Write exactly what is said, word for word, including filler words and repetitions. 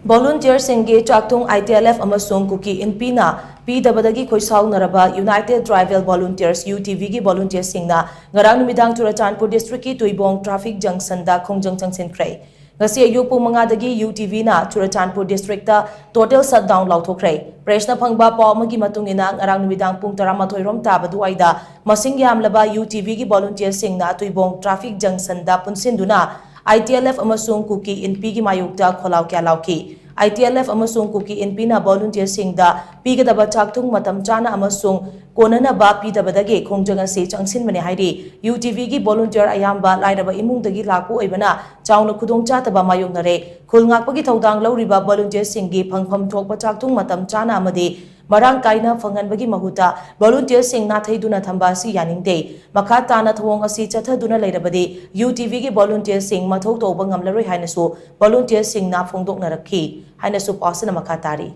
ꯚꯣꯂꯨꯟꯇꯤꯌꯔꯁꯤꯡꯒꯤ ꯆꯥꯛꯊꯨꯡ ITLF ꯑꯃꯁꯨꯡ ꯀꯨꯀꯤ ꯏꯟꯄꯤꯅ ꯄꯤꯗꯕꯗꯒꯤ ꯈꯣꯏꯁꯥꯎꯅꯔꯕ United Tribal Volunteers, UTVꯒꯤ ꯚꯣꯂꯨꯟꯇꯤꯌꯔꯁꯤꯡꯅ ꯉꯔꯥꯡ ꯅꯨꯃꯤꯗꯥꯡ ꯆꯨꯔꯆꯥꯟꯄꯨꯔ ꯗꯤꯁꯇ꯭ꯔꯤꯛꯀꯤ ꯇꯨꯏꯕꯣꯡ ꯇ꯭ꯔꯥꯐꯤꯛ ꯖꯪꯁꯟꯗ ꯈꯣꯡꯖꯪ ꯆꯪꯁꯤꯟꯈ꯭ꯔꯦ꯫ ꯉꯁꯤ ꯑꯌꯨꯛ ꯄꯨꯡ ꯃꯉꯥꯗꯒꯤ UTVꯅ ꯆꯨꯔꯆꯥꯟꯄꯨꯔ ꯗꯤꯁꯇ꯭ꯔꯤꯛꯇ total shutdown ꯂꯥꯎꯊꯣꯛꯈ꯭ꯔꯦ꯫ ꯄ꯭ꯔꯦꯁꯅ ꯐꯪꯕ ꯄꯥꯎ ꯑꯃꯒꯤ ꯃꯇꯨꯡ ꯏꯟꯅ, ꯉꯔꯥꯡ ꯅꯨꯃꯤꯗꯥꯡ ꯄꯨꯡ ꯇꯔꯥꯃꯥꯊꯣꯏ ꯔꯣꯝ ꯇꯥꯕ ꯑꯗꯨꯋꯥꯏꯗ ꯃꯁꯤꯡ ꯌꯥꯝꯂꯕ UTVꯒꯤ ꯚꯣꯂꯨꯟꯇꯤꯌꯔꯁꯤꯡꯅ ꯇꯨꯏꯕꯣꯡ ꯇ꯭ꯔꯥꯐꯤꯛ ꯖꯪꯁꯟꯗ ꯄꯨꯟꯁꯤꯟꯗꯨꯅ ITLF ꯑꯃꯁꯨꯡ ꯀꯨꯀꯤ ꯏꯟꯄꯤꯒꯤ ꯃꯥꯌꯣꯛꯇ ꯈꯣꯜꯂꯥꯎ ꯀꯌꯥ ꯂꯥꯎꯈꯤ꯫ ITLF ꯑꯃꯁꯨꯡ ꯀꯨꯀꯤ ꯏꯟꯄꯤꯅ ꯚꯣꯂꯨꯟꯇꯤꯌꯔꯁꯤꯡꯗ ꯄꯤꯒꯗꯕ ꯆꯥꯛꯊꯨꯡ ꯃꯇꯝ ꯆꯥꯅ ꯑꯃꯁꯨꯡ ꯀꯣꯟꯅꯅꯕ ꯄꯤꯗꯕꯗꯒꯤ ꯈꯣꯡꯖꯪ ꯑꯁꯤ ꯆꯪꯁꯤꯟꯕꯅꯤ ꯍꯥꯏꯔꯤ꯫ UTVꯒꯤ ꯚꯣꯂꯨꯟꯇꯤꯌꯔ ꯑꯌꯥꯝꯕ ꯂꯥꯏꯔꯕ ꯏꯃꯨꯡꯗꯒꯤ ꯂꯥꯛꯄ ꯑꯣꯏꯕꯅ ꯆꯥꯎꯅ ꯈꯨꯗꯣꯡꯆꯥꯗꯕ ꯃꯥꯌꯣꯛꯅꯔꯦ꯫ ꯈꯨꯜ ꯉꯥꯛꯄꯒꯤ ꯊꯧꯗꯥꯡ ꯂꯧꯔꯤꯕ ꯚꯣꯂꯨꯟꯇꯤꯌꯔꯁꯤꯡꯒꯤ ꯐꯪꯐꯝ ꯊꯣꯛꯄ ꯆꯥꯛꯊꯨꯡ ꯃꯇꯝ ꯆꯥꯅ ꯑꯃꯗꯤ ꯃꯔꯥꯡ ꯀꯥꯏꯅ ꯐꯪꯍꯟꯕꯒꯤ ꯃꯍꯨꯠꯇ ꯚꯣꯂꯨꯟꯇꯤꯌꯔꯁꯤꯡ ꯅꯥꯊꯩꯗꯨꯅ ꯊꯝꯕ ꯑꯁꯤ ꯌꯥꯅꯤꯡꯗꯦ꯫ ꯃꯈꯥ ꯇꯥꯅ ꯊꯧꯑꯣꯡ ꯑꯁꯤ ꯆꯠꯊꯗꯨꯅ ꯂꯩꯔꯕꯗꯤ UTVꯒꯤ ꯚꯣꯂꯨꯟꯇꯤꯌꯔꯁꯤꯡ ꯃꯊꯧ ꯇꯧꯕ ꯉꯝꯂꯔꯣꯏ ꯍꯥꯏꯅꯁꯨ ꯚꯣꯂꯨꯟꯇꯤꯌꯔꯁꯤꯡꯅ ꯐꯣꯡꯗꯣꯛꯅꯔꯛꯈꯤ ꯍꯥꯏꯅꯁꯨ ꯄꯥꯎꯁꯤꯅ ꯃꯈꯥ ꯇꯥꯔꯤ꯫